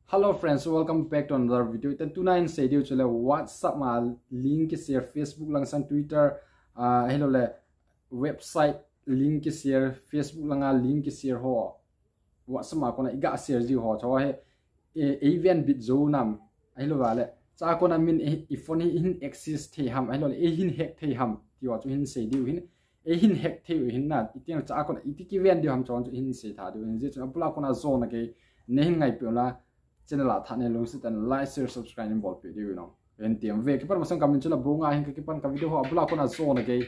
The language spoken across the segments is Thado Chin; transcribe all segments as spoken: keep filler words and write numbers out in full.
Hello friends, welcome back to another video. Itan tuna in sei diu chule WhatsApp ma link ki share, Facebook lang sang, Twitter, ah, ahilou le website link ki share, Facebook langa link ki share ho, WhatsApp ma kona iga share ji ho chu he, e, eiven bit jo nam, ahilou le. Chua kona min e, i phone hi hin access thei ham, ahilou le, e hin hack thei ham, ti ho chu hin sei diu hin, e hin hack thei u hin na, itiang chua kona iti kiven diu ham chun chu hin sei tha diu hin. Hijeh chun abula kona jona gei, nei hin ngaipi u la, channel a tha nei lungset tah in like, share, subscribe in bolpeh diu no. Ken tiam ve, kipan masang kamin chu Labonga hin ka kipan ka video ho abula kona jona gei,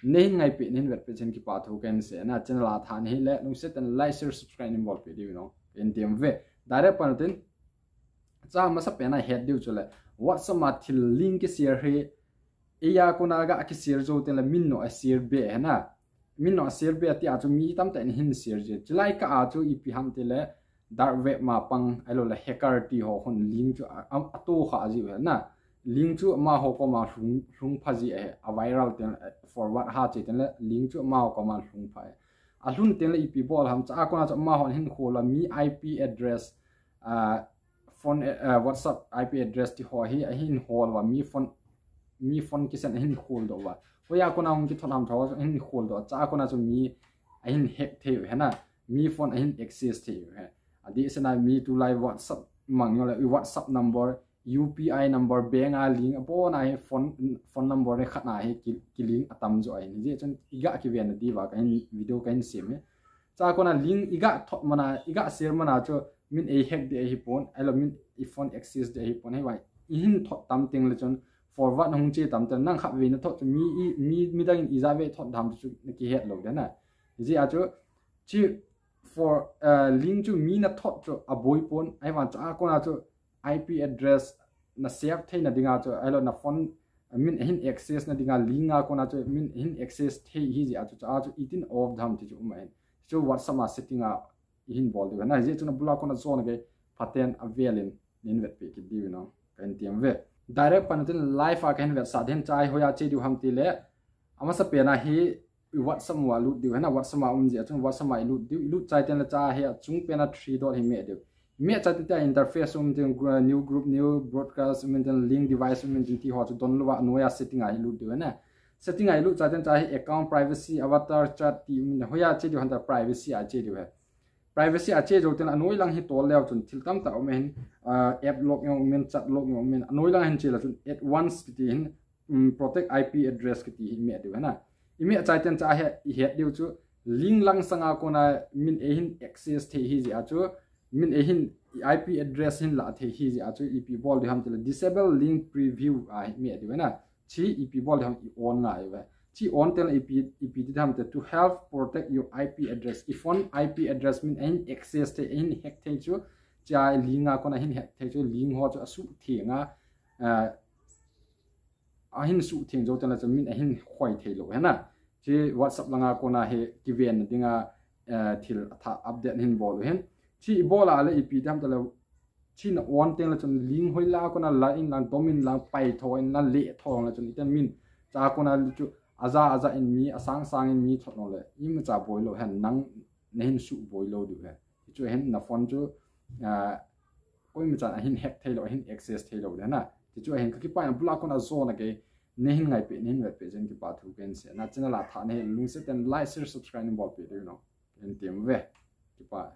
nei hin ngaipi, nei hin vetpi chen kipa thu ken sei na, channel a tha nei le lungset tah in like, share, subscribe in bolpeh diu no. Ken tiam ve. Direct pan tin, chua masa pen a het diu chule WhatsApp ma thil link ki share hi, eia kona ga ki share jou teng le min no a share be he na. Min no a share be tia chu mi tamtah in hin share ji. Chulai kah a chu ipi ham ti le dark web ma pang, ahilou le hacker ti ho hon link chu a, a, ato kha ji he na. Link chu amaho koma lhung, lhung pha ji he, a viral teng, forward ha che teng le link chu amaho koma lhung pha he. Alhun teng le ipi bol ham, chua kona chu amaho hin khol a mi I P address, ah, phone, eh, WhatsApp I P address ti ho hi ahin hol uva, mi phone, mi phone kisend ahin khol doh uva. Hoiya kona hung kithot ham tho ahin khol doh, chua kona chu mi ahin hack thei u he na, mi phone ahin access thei u he. Adeh sena mi tulai WhatsApp mang jong le, i WhatsApp number, U P I number, bank a link, abon a hi phone, phone number ni khat na hi ki, ki link atam jo ahin. Hijeh chun iga kiven na diuva kahin video kahin sem e. Chua kona link iga thot mana, iga share mana chu min ei hack ding ahi pon, ahilou min i phone access ding ahi pon, hei vai. I hin thot tam teng le chun forward hung che tam teng, nang khat vei na thot chu mi i, mi, midang in ija vei thot dam chu na kihet lou de na. Hijeh a chu, chi for, uh, link chu mi na thot chu aboi pon, ahivang chua kona chu I P address na save thei na dinga chu, ahilou na phone, min ahin access na dinga link a kona chu min ahin access thei hijeh a chu, chua chu itin off dam ti chu um ahin. Chu WhatsApp a setting a ihin bol diu he na, hijeh chun abula kona jona gei phaten avel in nei hin vetpi kit diu no. Ken tiam ve. Direct pan tin live a kahin vetsah den, chua hi hoiya che diu ham ti le, amasa pen a hi i WhatsApp ma lut diu he na, WhatsApp ma um jeh a chun WhatsApp ma i lut diu, i lut chai teng le chua hi achung pen a three dot hi meh diu. I meh chai teng tia interface um teng, gr-, new group, new broadcast um teng, link device um teng ti ho chu don louva anoiya setting a hi lut diu he na. Setting a i lut chai teng chua hi account privacy, avatar, chat ti um teng, hoiya che diu ham ti le privacy a che diu he. Privacy a che jou teng le anoi lang hi tol leu chun thil tamtah um ahin, ah, app lock jong um in, chat lock jong um in, anoi lang hin che le chun advanced kiti hin, um, protect I P address kiti hi meh diu he na. I meh chai teng chua hi i het diu chu link lang sanga kona min ei hin access thei hijeh a chu, min ei hin I P address hin la thei hijeh a chu ipi bol diu ham ti le disable link preview a hi meh diu he na. Chi ipi bol diu ham i on ngai ve. Chi on teng le ipi, ipi ti ham ti le to help protect your I P address. I phone I P address min ahin access thei, ahin hack thei chu, chua link a kona hin hack thei chu, link ho chu asuhtheng a, ah, ahin suhtheng jou teng le chun min ahin khoi thei lou he na. Chi WhatsApp langa kona hi kiven na dinga, eh, thil atha update hin bol u hin. Chi i bol a le ipi ti ham ti le, chi na on teng le chun link hoiya kona la in lang, dom in lang, pai tho in lang, le tho le chun itian min chua kona le chu aja aja in mi, asang sang in mi thot lou le imacha boi lou he, nang na hin suboi lou diu he. Chu hin na phone chu, ah, koima chan ahin hack thei lou, ahin access thei lou de na. Ti chu hin ka kipah in abula kona jona gei nei hin ngaipi, nei hin vetpi chen kipa thu ken sei na. Channel a tha nei lungset tah in like, share, subscribe nei bolpi diu no. Ken tiam ve. Kipah.